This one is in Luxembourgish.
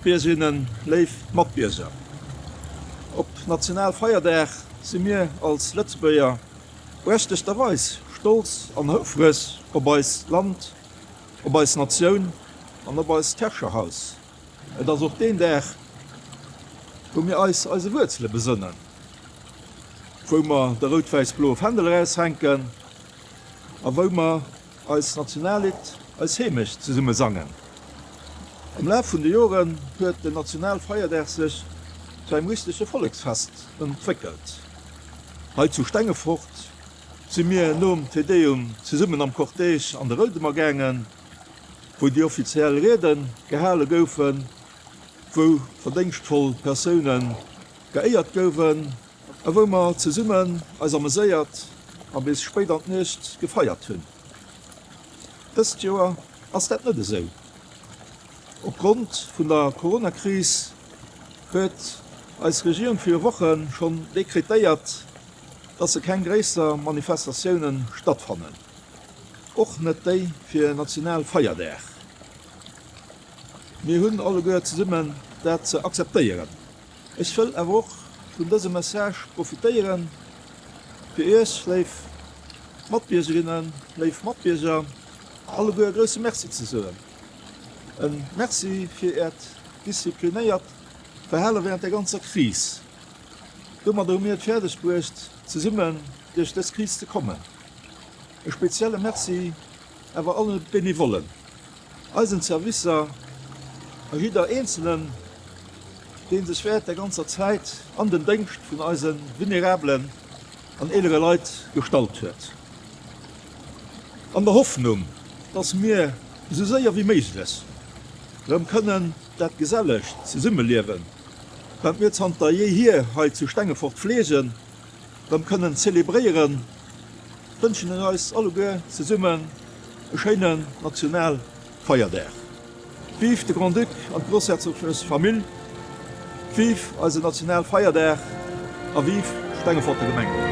Matbiergerinnen, léif Matbierger, op Nationalfeierdag si mir als Lëtzebuerger berechtegterweis stolz an houfreg op eist Land, op eis Natioun an op eist Herrscherhaus. Et ass och deen Dag, wou mir eis eise Wuerzele besënnen, wou mer de rout-wäiss-bloe Fändel eraushänken a wou mer eist Nationallidd Eis Heemecht zesumme sangen. Am Laf vun de Joren huet den Nationalfeierdag sech zu engem richtege Volleksfest entwéckelt. Hei zu Stengefort si mir nom Te Deum zesummen am Cortège an de Roudemer gaangen, wou déi offiziell Riede gehale goufen, wou verdéngschtvoll Persoune geéiert gouwen a wou mer zesummen eis ameséiert a bis spéit an d'Nuecht gefeiert hunn. Dëst Joer ass dat net esou. Opgrond vun der Coronakris huet eis Regierung viru Woche schonn dekretéiert, dass se keng gréisser Manifestatioune stattfannen, och net déi fir Nationalfeierdag. Mir hunn alleguer zesummen dat ze akzeptéieren. Ech wëll awer och vun dësem Message profitéieren, fir Iech, léif Matbiergerinnen, léif Matbierger, alleguer e grousse Merci ze soen. E Merci fir Äert disziplinéiert Verhale während der ganzer Kris. Domadder hu mir et fäerdeg bruecht, zesummen duerch dës Kris ze kommen. E spezielle Merci awer alle Benevollen, eisen Servicer a jidder Eenzelen, dee sech während der ganzer Zäit an den Déngscht vun eise vulnerablen an eelere Leit gestallt huet. An der Hoffnung, dass mir esou séier wéi méiglech erëm kënnen dat gesellegt Zesummeliewen, wat mir zanter jeehier hei zu Stengefort fleegen, erëm kënnen zelebréieren, wënschen ech eis alleguer zesummen e schéinen Nationalfeierdag. Vive de Grand-Duc an d'groussherzoglech Famill, vive eisen Nationalfeierdag a vive d'Stengeforter Gemeng!